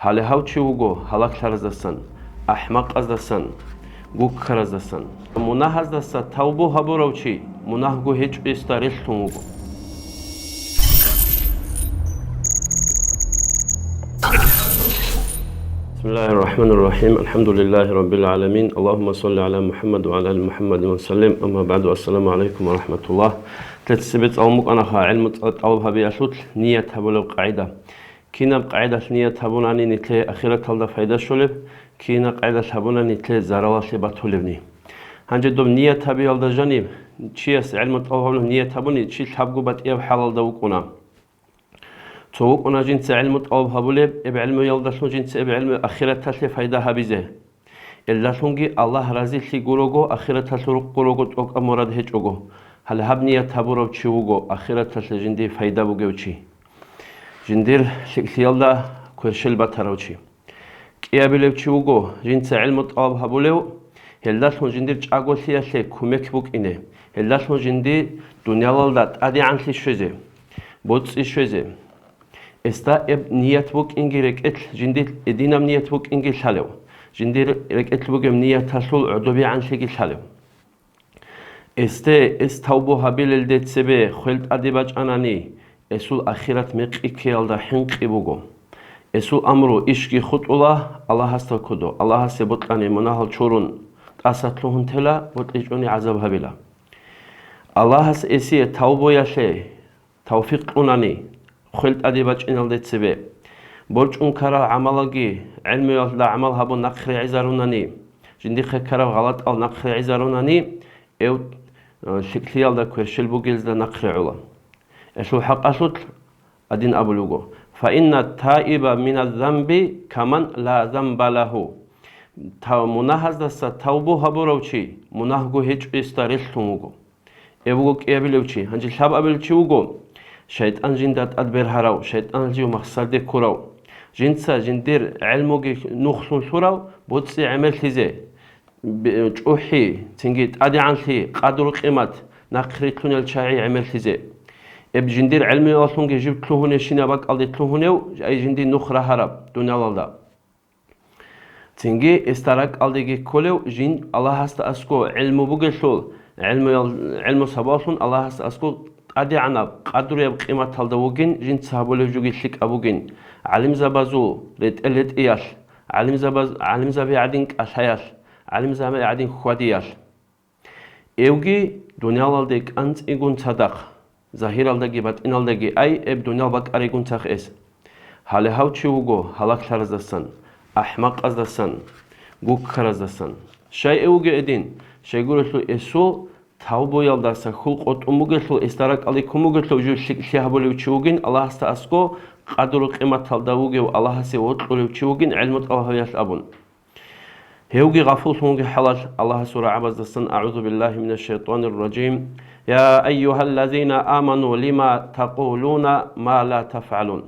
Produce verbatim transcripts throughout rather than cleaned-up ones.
Гьале гьав чи вуго гьалаклъараздасан, ахӀмакъаздасан, гуккараздасан. Мунагьаздаса тавбу гьабурав чи мунагьго гьечӀоесда релълъун вуго. بسم الله الرحمن الرحيم. الحمد لله رب العالمين. اللهم صل على محمد وعلى آل محمد وسلم. أما بعد. السلام عليكم ورحمة الله. Лъецазе бецӀалун букӀанаха гӀилму тӀа-, тӀалаб гьабиялъулъ ният гьабулеб къагӀида. Кинаб къагӀидалъ ният гьабунани нилъее ахираталда пайда щолеб, кинаб къагӀидалъ гьабунани нилъее заралалъе батулебни. Гьанже доб ният гьабиялда жаниб, чияс гӀилму тӀалаб гьабулеб ният гьабуни, чи лъабго батӀияб хӀалалда вукӀуна. Цо вукӀуна жинца гӀилму тӀалаб гьабулеб, эб гӀилмуялдалъун жинца эб гӀилму ахираталъе пайда гьабизе. Элдалъунги Аллагь разилъи гурого, ахираталъул рукъ гурого, тӀокӀаб мурад гьечӀого. Гьале гьаб ният гьабурав чи вуго ахираталъе жиндие пайда бугев чи, жиндир лъикӀлъиялда кверщел батарав чи. КӀиабилев чи вуго жинца гӀилму тӀалаб гьабулев, гьелдалъун жиндир чӀаголъиялъе кумек букӀине, гьелдалъун жинди дуниялалда тӀадегӀанлъи щвезе, боцӀи щвезе. Эсда эб ният букӀинги рекӀелъ, жиндир эдинаб ният букӀинги лъалев, жиндир рекӀелъ бугеб нияталъул гӀодобегӀанлъиги лъалев. Эсде, эс тавбу гьабилелде цебе хвел тӀаде бачӀанани, эсул ахират мекъи ккеялда хӀинкъи буго. Эсул амру ишги хутӀула Аллагьасда кодо, Аллагьасе бокьани мунагьал чурун тӀаса лъугьун тела, бокьичӀони гӀазаб гьабила. Аллагьас эсие тавбуялъе тавфикъ кьунани, хвел тӀаде бачӀиналде цебе, борчӀун ккарал гӀамалаги гӀелмуялда гӀамал гьабун нахърегӀизарунани, жиндихъе ккараб гъалатӀал нахърегӀизарунани, эв, э, лъикӀлъиялда кверщел бугелзда нахърегӀула. Элъул хӀакъалъулъ гьадин абулеб буго: «Фаинна таиба мина замби каман ла замба лагьу». Та-, мунагьаздаса тавбу гьабурав чи мунагьго гьечӀоесда релълъун вуго. Эб буго кӀиабилев чи, гьанже лъабабилев чи вуго, шайтӀан жинда тӀад бергьарав, шайтӀан жив махсарде ккурав, жинца жиндир гӀелмуги нухлъун лъурав, боцӀи гӀемерлъизе, бе-, чӀухӀи, цинги тӀадегӀанлъи, къадру-къимат, нахърилълъунел чагӀи гӀемерлъизе. Эб жиндир гӀелмуялъунги жив лъугьуневщинаб бакӀалде лъугьунев, ай жинди нух рагьараб дуниялалда. Цинги эсда ракӀалдеги кколев жин Аллагьасда аскӀо гӀелму бугелъул, гӀелмуял-, гӀелму сабаблъун Аллагьасда аскӀо тӀадегӀанаб, къадруяб къиматалда вугин, жинца гьабулев жоги лъикӀаб бугин, гӀалимзабазул ретӀел-ретӀиялъ, гӀалимзабаз-, гӀалимзаби гӀадин кӀалъаялъ, гӀалимзаби гӀадин хьвадиялъ. Эвги дуниялалде кӀанцӀигун цадахъ, загьиралдаги батӀиналдаги ай эб дуниял бакӀаригун цахъ эс. Гьале гьав чи вуго гьалаклъараздасан, ахӀмакъаздасан, гуккараздасан. Щай эвги эдин, щайгурелъул эсул тавбуялдаса хьул къотӀун бугелъул, эсда ракӀалде ккун бугелъул, жив лъикӀлъи гьабулев чи вугин, Аллагьасда аскӀо къадру-къиматалда вугев, Аллагьасе вокьулев чи вугин, гӀелму тӀалаб гьавиялъ абун. Гьевги гъафуллъун вугеб хӀалалъ Аллагьасул рагӀабаздасан: «АгӀузу биллагьи минаш шайтӀанир ражим. Я айюгьаллазина аману, лима такъулуна ма ла тафгӀалун».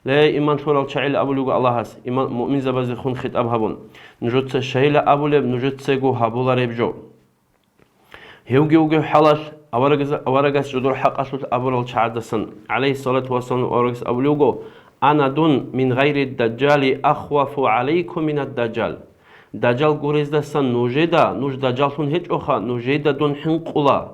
Ле, иман лъурал чагӀил абулего Аллагьас, иман, муъминзабаздехун хитӀаб гьабун: «Нужеца щайила абулеб, нужецаго гьабулареб жо». Гьевги вугев хӀалалъ аварагаз-, аварагас жодор хӀакъалъулъ абурал чагӀаздасан, гӀалайгьиссалату вассалам, аварагас абулев вуго: «Ана дун мин гъайри дажжали ахвафу гӀалайкум минад дажжал». Дажжал гурездасан нужеда, нуж дажжаллъун гьечӀоха, нужеда дун хӀинкъула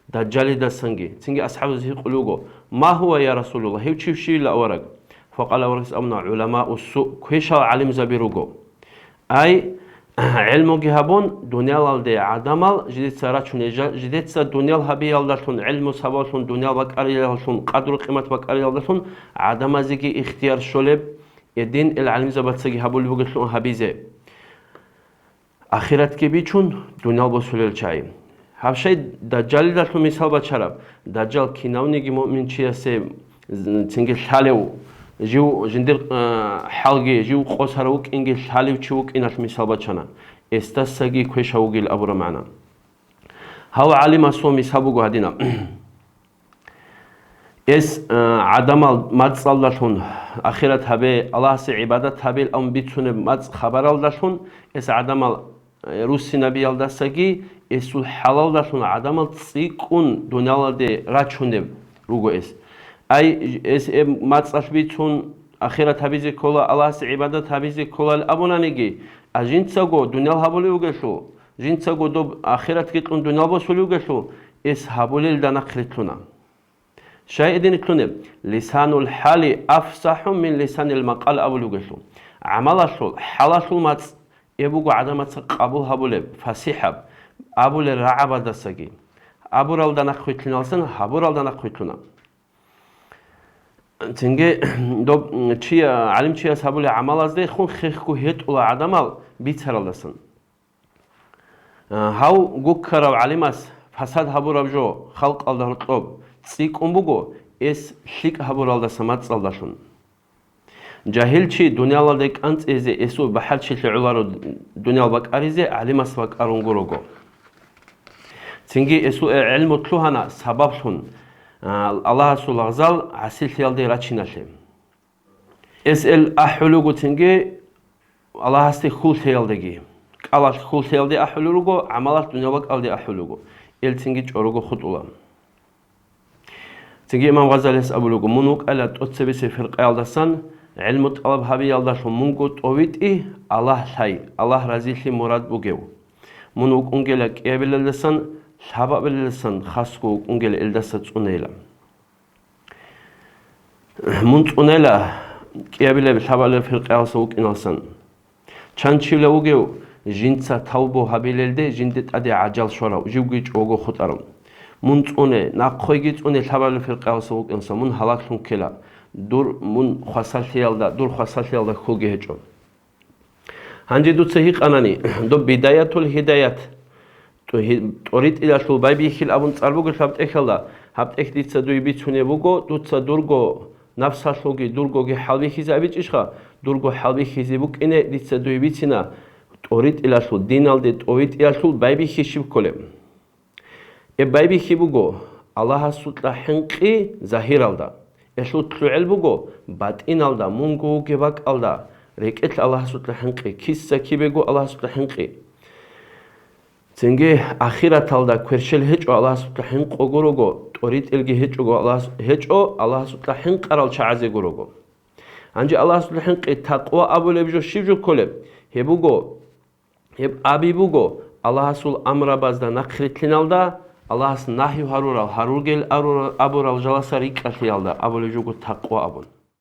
дажжалидасанги. Цинги асхӀабаз гьикъулев вуго: «Ма гьува, я Расулаллагь, гьев чи щивила авараг?» Факъала, аварагас абуна: «ГӀуламаус суъ, квешал гӀалимзаби руго». Ай, гӀелмуги гьабун, дуниялалде гӀадамал жидеца рачунел жа-, жидеца дуниял гьабиялдалъун, гӀелму сабаблъун, дуниял бакӀарилалъун, къадру-къимат бакӀарилалдалъун гӀадамазеги ихтияр щолеб, эдин ил гӀалимзабацаги гьабулеб бугелъул гьабизе. Ахиратги бичун, дуниял босулел чагӀи. Гьаб щай Дажжалидалъун мисал бачараб? Дажжал кинавниги муъминчиясе з-, цинги лъалев, жив жиндир, э, хӀалги, жив къосарав вукӀинги лъалев чи вукӀиналъ мисал бачана, эсдасаги квешав вугил абураб магӀна. Гьав гӀалимасул мисал буго гьадинаб. Эс, э, гӀадамал мацӀалдалъун, ахират гьабе, Аллагьасе гӀибадат гьабе абун бицунеб мацӀ хабаралдалъун, эс гӀадамал руссинабиялдасаги эсул хӀалалдалъун гӀадамал цӀикӀкӀун дуниялалде рачунеб руго эс. Ай, эс эб мацӀалъ бицун, ахират гьабизе ккола, Аллагьасе гӀибадат гьабизе кколал абунаниги, а жинцаго дуниял гьабулев вугелъул, жинцаго доб ахиратги кьун дуниял босулев вугелъул, эс гьабулелда нахърилълъуна. Щай гьедин рилълъунеб? «Лисанул хӀали афсахӀу мин лисанил макъал» абулев вугелъул. ГӀамалалъул, хӀалалъул мацӀ, гьеб буго гӀадамаца къабул гьабулеб, фасихӀаб, абулел рагӀабаздасаги. Абуралда нахърилълъиналдасан гьабуралда нахърилълъуна. Цинги доб чия-, гӀалимчияс гьабулеб гӀамалаздехун хехго гьетӀула гӀадамал бицаралдасан. А, гьав гуккарав гӀалимас фасад гьабураб жо халкъалда гьоркьоб цӀикӀкӀун буго, эс лъикӀ гьабуралдаса мацӀалдалъун. Жагьил чи дуниялалде кӀанцӀизе эсул бахӀарчилъи гӀоларо дуниял бакӀаризе гӀалимас бакӀарун гурого. Цинги эсул гӀелму лъугьана сабаблъун, а, Аллагьасул лагъзал гӀасилъиялде рачиналъе. Эс эл ахӀулего цинги Аллагьасде хьул лъеялдаги. КӀалалъ хьул лъеялде ахӀулел руго, гӀамалалъ дуниял бакӀалде ахӀулего. Эл цинги чӀорого хутӀула. Цинги имам Гъазалияс абулего: «Мун вукӀала тӀоцебесеб фиркъаялдасан, гӀилму тӀалаб гьабиялдалъун мунго тӀовитӀи, Аллагь лъай, Аллагь разилъи мурад бугев. Мун вукӀунгела кӀиабилелдасан, лъабабилелдасан хасго вукӀунгела элдаса цӀунейила». Мун цӀунела кӀиабилеб лъабабилеб фиркъаялдаса вукӀиналдасан. Чан чила вугев жинца тавбу гьабилелде жинде тӀаде гӀажал щварав, живги чӀого хутӀарав. Мун цӀуне, нахъойги цӀуне лъабабилеб фиркъаялдаса вукӀиналдасан, мун гьалаглъун ккела, дур мун хвасарлъиялда, дур хвасарлъиялда хьулги гьечӀо. Гьанже дуца гьикъанани, доб Бидаятул Гьидаят, тӀу-, гьи-, тӀоритӀилалъул байбихьил абун цӀар бугелъ гьаб тӀехьалда, гьаб тӀехь дица дуе бицунеб буго, дуца дурго напсалъулги дургоги хӀалбихьизе абичӀищха? Дурго хӀалбихьизе букӀине дица дуе бицина, тӀоритӀилалъул, диналде тӀовитӀиялъул байбихьи щиб кколеб. Гьеб байбихьи буго Аллагьасукьа хӀинкъи загьиралда, гьелъул лъугӀел буго батӀиналда, мунго вугеб бакӀалда, рекӀелъ Аллагьасукьа хӀинкъи, киса-кибего Аллагьасукьа хӀинкъи. Цинги ахираталда кверщел гьечӀо Аллагьасукьа хӀинкъого руго, тӀоритӀелги гьечӀого Аллагьас-, гьечӀо Аллагьасукьа хӀинкъарал чагӀазе гурого. Гьанже Аллагьасукьа хӀинкъи, такъва абулеб жо щиб жо кколеб? Гьеб буго, Гьеб аби буго, Аллагьасул амрабазда нахърилълъиналда, Аллагьас нагьи гьарурал, гьаругел арура-, абурал жаласа рикӀкӀалъиялда абулеб жого такъва абун.